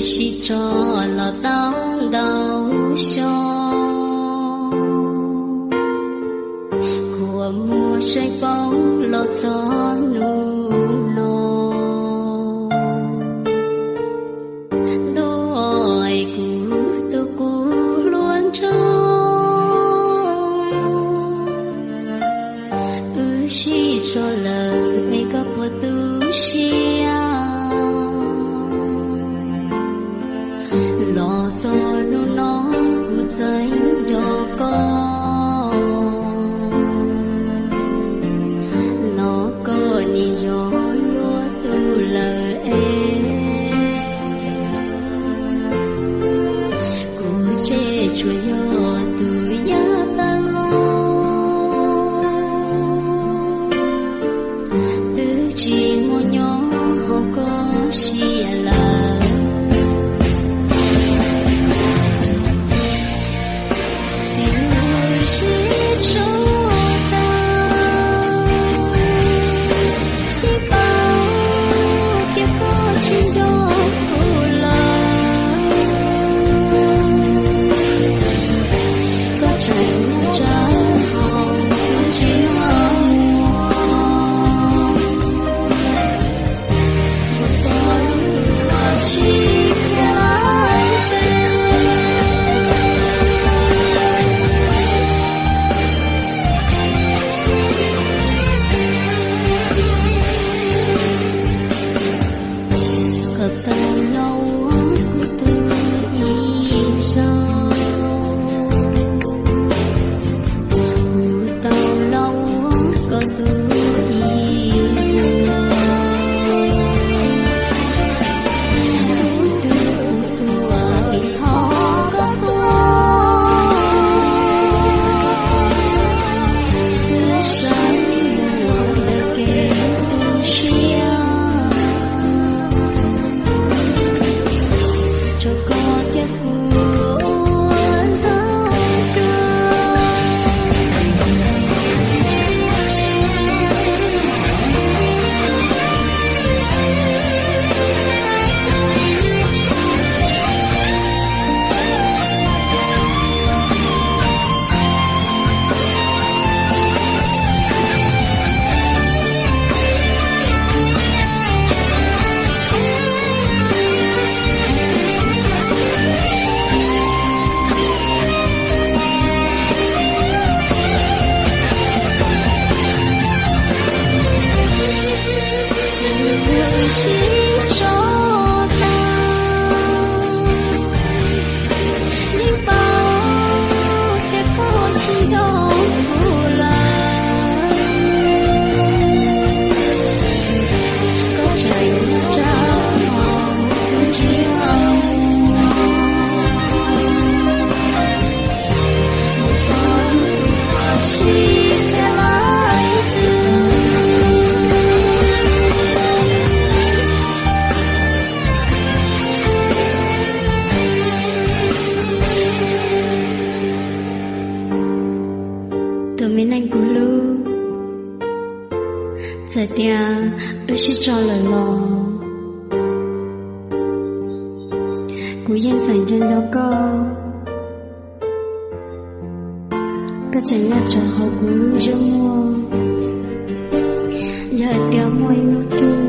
Sib tso los tau ntau xyoo, kua muag tseem poob los txog hnub no. Ntuj, kuv tus qub hluas nraug, wb sib tso lawm es koj puas tu siab? Los txog hnub no kuv txawm nco koj, no koj nim yog luag tus lawm es, kuv tseem tsuas yog tus yawg tag los, twb tsis muaj nyob hauv koj siab lawm. Txij lub sib tso tas, twb paub tias koj tsis nco kuv lawm. Koj tseem nyob rau hauv kuv ntsej muag, ua txoj hlua tsis khiav teb. Koj tau los ua kuv tus ib zaug, kuv tau los ua koj tus ib zaug, kuv twb ua tuag es thov koj tuag, kuv saib mus ntawm kev tu siab, rau koj thiab kuv ua ntau kawg. Txij lub sib tso tas, yeej paub tias koj tsis nco kuv lawm. Koj tseem nyob rau hauv kuv ntsej muag, ua txoj hlua tsis khiav teb. Tus me neeg kuv hlub, txawm tias wb sib tso lawm los kuv yeej tseem nco nco koj. Koj tseem nyob rau hauv kuv lub ntsej muag. Yog hais tias muaj ib hnub twg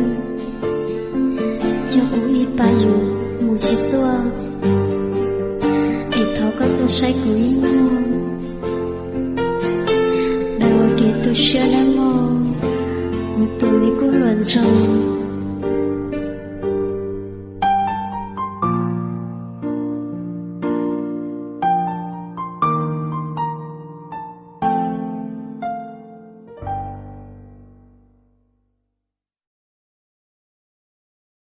yog kuv ib pas yus mus tsis tuaj, es thov koj tuaj saib kuv ib muag, daws ua kev tu siab nawb mog, kuv tus me kub hluas nraug.